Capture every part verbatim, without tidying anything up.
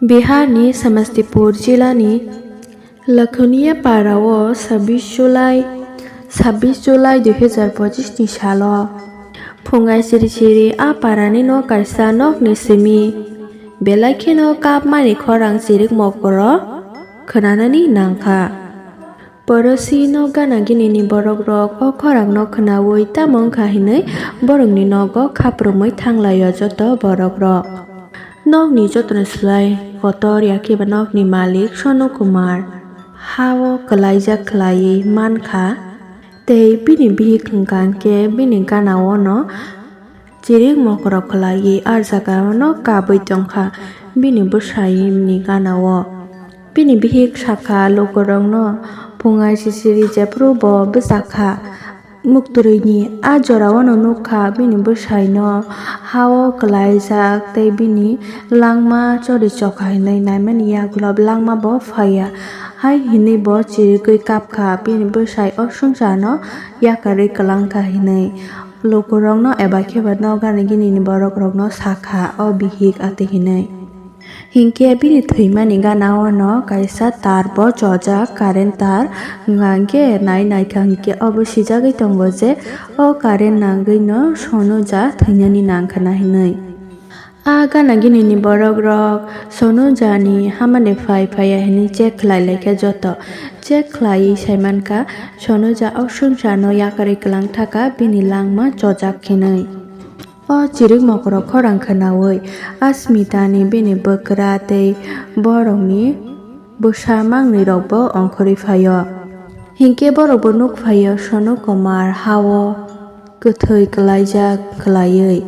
Biharni Samastipur jilani Lakhuniya parao sabbish July, sabbish July dui hazar pochisni salo phungai siri siri a parani nok kaisa nokni simi belai kheno kapmani khorang chirik mokoro khwnanani nangkha. Porosi nok gana ginini borokrok o khorangno khwnaui tamo wngkha hinwi borokni nogo khaprumwi thanglaio joto borokrok. Nokni jotono slai kotor, ya khe ba nokni malik Sonu Kumar ha-o kwlaijak khlaiwi mankha, tei bini bihik hwnkha hwnkhe bini gana-o no chirik mokorok khlaiwi ah jaga-o no kabwi tongkha bini bwsai ni gana-o. Bini bihik sakha lukurokno, phungai sisiri jephru bo bwchakha. Muktwrwini a jorao no nukha bini bwsaino ha-o kwlaijak tei bini langma chori chokha hinwi naimani yagulo langma bo phaiya hai hinwi bo chirigwi kapkha bini bwsai o swngcharno yakarwi kwlangkha hinwi lukurokno eba khe ba nok gana ginini borokrokno sakha o bihik atwi hinwi. Hinkhe bini thwimani gana-o no kaisa tar bo chojak, current tar, hwnkha hinkhe nai naikha hinkhe obo sijagwi tongo je o current nangwi no Sonuja thwinani nangkhwna hinwi. A gana ginini borokrok Sonujani hamani phai phaiya hinwi check khlai laikha joto. Check khlaiwi saimankha Sonuja o swngcharno yakarwi kwlang thaka bini langma chojak hinwi. O chirik mokorok khorang khwnaui Asmitani bini bwkra tei borokni bwsa mangnwirokbo ongkhorwi phaio. Hinkhe borokbo nuk phaio Sonu Kumar ha-o kwthwi kwlaijak khwlaiwi.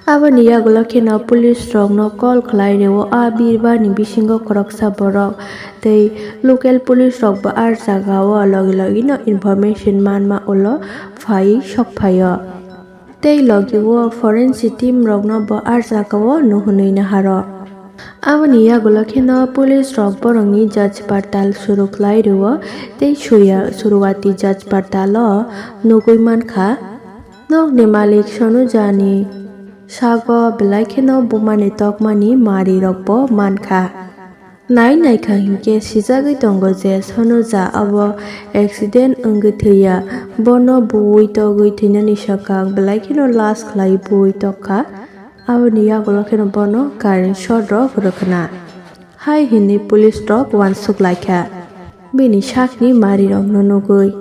Aboni yagulo kheno police rokno call khlai rwo a birbarni bisingo khoroksa borok tei local police rokbo a jagao logi logino information manma ulo phaiwi sok phaio. Tei logi o forensic team rokno bo ah jagao nuhunwi naharo. Aboni yagulo kheno police rok borokni jach partal suru khlai rwo tei suya suruwati jach partalo nugwi mankha. Nokni malik Sonujani sago belai kheno bumani tokmani mari rokbo mankha. Nai naikha hinkhe sijagwi tongo je Sonuja abo accident wngwi thwiya, bono buwi togwi thwinani swkang belai kheno lash khlai buwi tokha. Aboni yagulo kheno bono current shot rok rwkhna hai hinwi police rok uansuk laikha bini sakni mari rokno nugwi.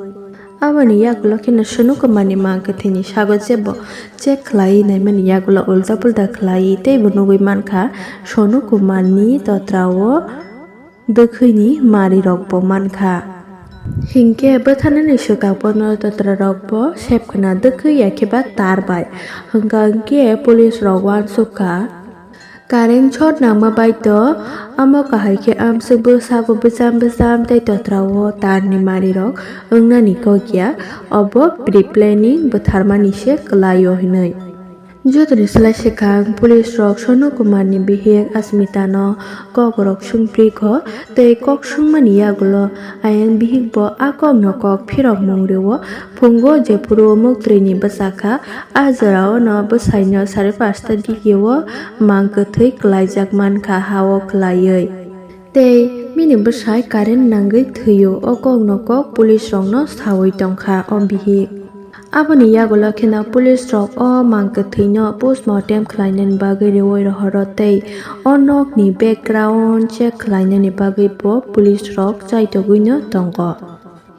Aboni yagulo kheno Sonu Kumarni mang kwthwini sago jebo check khlaiwi naimani yagulo ulta pulta khlaiwi teibo nugwi mankha Sonu Kumarni totrao dwkhwini marirokbo mankha. Hinkhe bwtharnani swkang bono totrarokbo sepkhwna dwkhwi ya khe ba tar bai, hwnkha hinkhe police rok uansukha. Current short nangma bai to amo kahai khe amswk bwsabo bwcham bwcham tei totrao tarni marirok wngnani kok ya, obo pre-planning bwtharmani se kwlaio hinwi. Jotoni slai swkang police rok Sonu Kumar ni bihik Asmita no kok rok swngpri kho tei kok swngmani yagulo ayang bihik bo a kok no kok phirok mung rwo. Phungo jephuru muktwrwi ni bwsakha, a jora o no bwsai no sare pasta digi o mang kwthwi kwlaijak mankha ha o kwlaiwi. Tei bini bwsai current nangwi thwio, o kok no kok police rok no sawi tongkha o bihik. Aboni yagulo kheno police rok o mang kwthwi no postmortem khlainani bagwi rwi rohoro tei o nok ni background check khlainani bagwi bo police rok chaitogwi no tongo.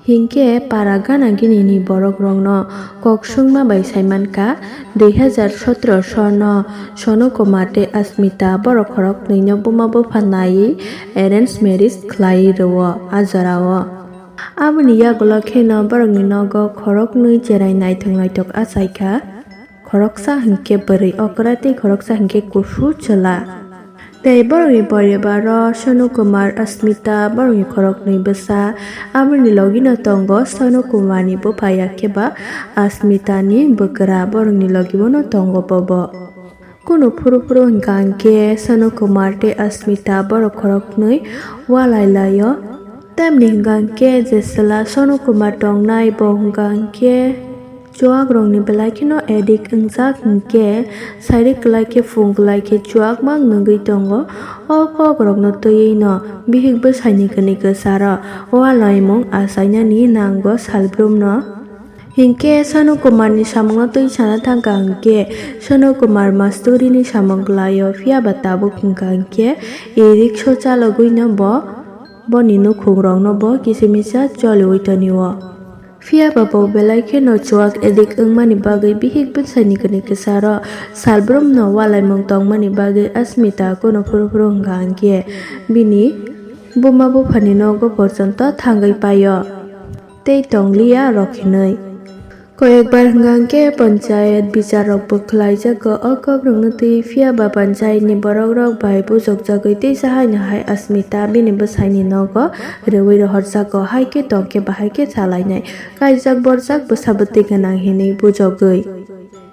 Hinkhe para gana gini ni borok rok no kok swngma bai saimankha, dui hazar sotro sor no Sonu Kumar tei Asmita borok khorok nwi no buma bupha naiwi arrange marriage khlai rwo a jora o. Aboni yagulo kheno borokni nogo khoroknwi cherai naithok naithok achaikha, khoroksa hinkhe bwrwi okra tei khoroksa hinkhe kusu chwla. Tei borokni poribaro Sonu Kumar, Asmita borokni khoroknwi bwsa. Aboni logino tongo Sonu Kumarni bupha ya khe ba Asmitani bwkra, borokni logibono tongo bobo. Kunu phuru phuru hwnkha hinkhe Sonu Kumar tei Asmita borok khoroknwi walai laio. Tamni hwnkha hinkhe je chwla Sonu Kumar tongnai bo hwnkha hinkhe Chuak rokni belai kheno addict wngjak hinkhe, sairi kwlai khe phung kwlai khe chuak mang nungwi tongo. O kok rokno twiwi no bihik bwsai ni kwnwi kwcharo ualaimung achainani nango salbrumno. Hinkhe Sonu Kumar ni samungno twi sana thangkha hinkhe, Sonu Kumar masturi ni samung kwlaio, phiya ba tabuk hwnkha hinkhe e rickshaw chalogwi no bo boni nukhung rokno bo kisa misa choliwi tonio. Phiya ba bo belai kheno chuak addict wngmani bagwi bihik bwsai ni kwnwi kwcharo salbrumno ualaimung tongmani bagwi Asmita kunu phuru phuru hwnkha hinkhe bini buma buphani nogo porjonto thangwi paio tei tongliya rok hinwi. Koyekbar hwnkha hinkhe panchayat bichar rokbo khwlaijago o kokrokno twi, phiya ba panchayat ni borok rok bai bujokjagwi teisa haino hai Asmita bini bwsai ni nogo rwui rohorjago, hai khe tongkhe bahai khe chalainai. Kaijak borjak bwsa bwtwi gwnang hinwi bujogwi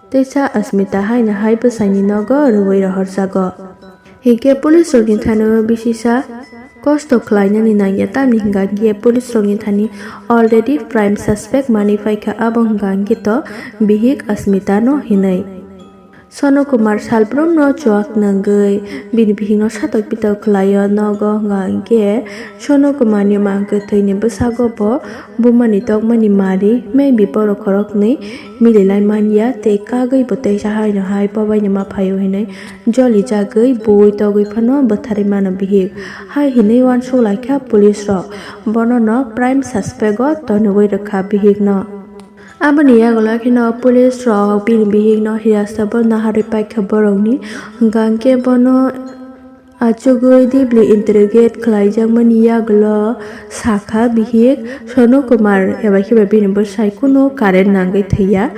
teisa Asmita haino hai bwsai ni nogo rwui rohorjago. Hinkhe police rokni thani o bisisa kosto khlainani nangya, tamni hwnkha hinkhe police rokni thani already prime suspect manwi phaikha, abo hwnkha hinkhe to bihik Asmita no hinwi. Sonu Kumar salbrumno chuak nangwi bini bihikno satok pitok khlaio, nogo hwnkha hinkhe Sonu Kumarni mang kwthwini bwsago bo bumani tokmani mari, maybe borok khoroknwi mililai manya tei kagwi bo teisa haino hai pobaini ma phaio hinwi jolijagwi bui togwi phano bwtharwi mano bihik. Hai hinwi uansuk laikha police rok, bono no prime suspect o tonwi rwkha bihikno. Aboni yagulo kheno police rok bini bihikno hirasta bo naharwi paikha borokni, hwnkha hinkhe bono achugwi deeply interrogate khlaijakmani yagulo sakha bihik Sonu Kumar eba khiba bini bwsai kunu current nangwi thwiya.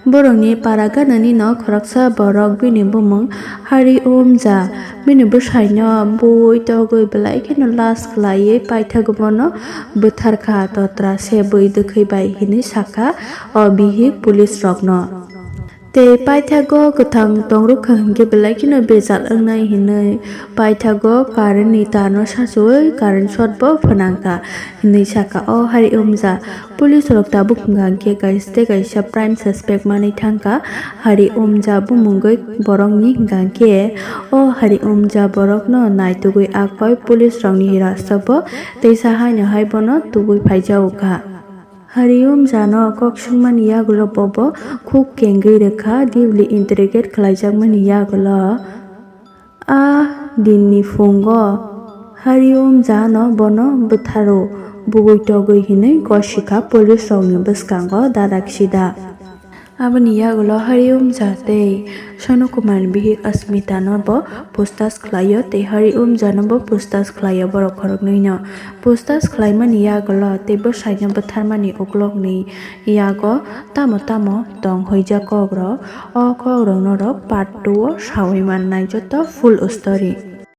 Borokni para ganani no khoroksa borok bini bumung Hari Om Jha, bini bwsaino bui togwi belai kheno last khlaiwi paithago bono bwtharkha totra se bui dwkhwi bai hinwi sakha o bihik police rokno. Tei paithago kwthang tongrwkha hinkhe belai kheno bejal wngnai hinwi paithago current ni tarno sachuwi current shot bo phwnangkha hinwi sakha o Hari Om Jha. Police rok tabuk hwnkha hinkhe kaisa tei kaisa prime suspect manwi thangkha Hari Om Jha bumungwi borokni, hwnkha hinkhe o Hari Om Jha borokno naitugwi akhoi police rokni hirasta bo teisa haino hai bono tubui phaijago kha. Hari Om Jha no kok swngmani yagulo bobo khuk kengwi rwkha, deeply interrogate khlaijakmani yagulo. A dinni phungo Hari Om Jha no bono bwtharo bugwi togwi hinwi gosikha police rokni bwskango dadak sida. Aboni yagulo Hari Om Jha tei Sonu Kumar ni bihik Asmita no bo pustash khlaio tei Hari Om Jha no bo pustash khlaio borok khoroknwi no. Pustash khlaimani yagulo tei bwsaino bwtharmani uklokni yago tamo tamo tong hwijak kokrok, o kokrok norok part two o sawi mannai joto full story.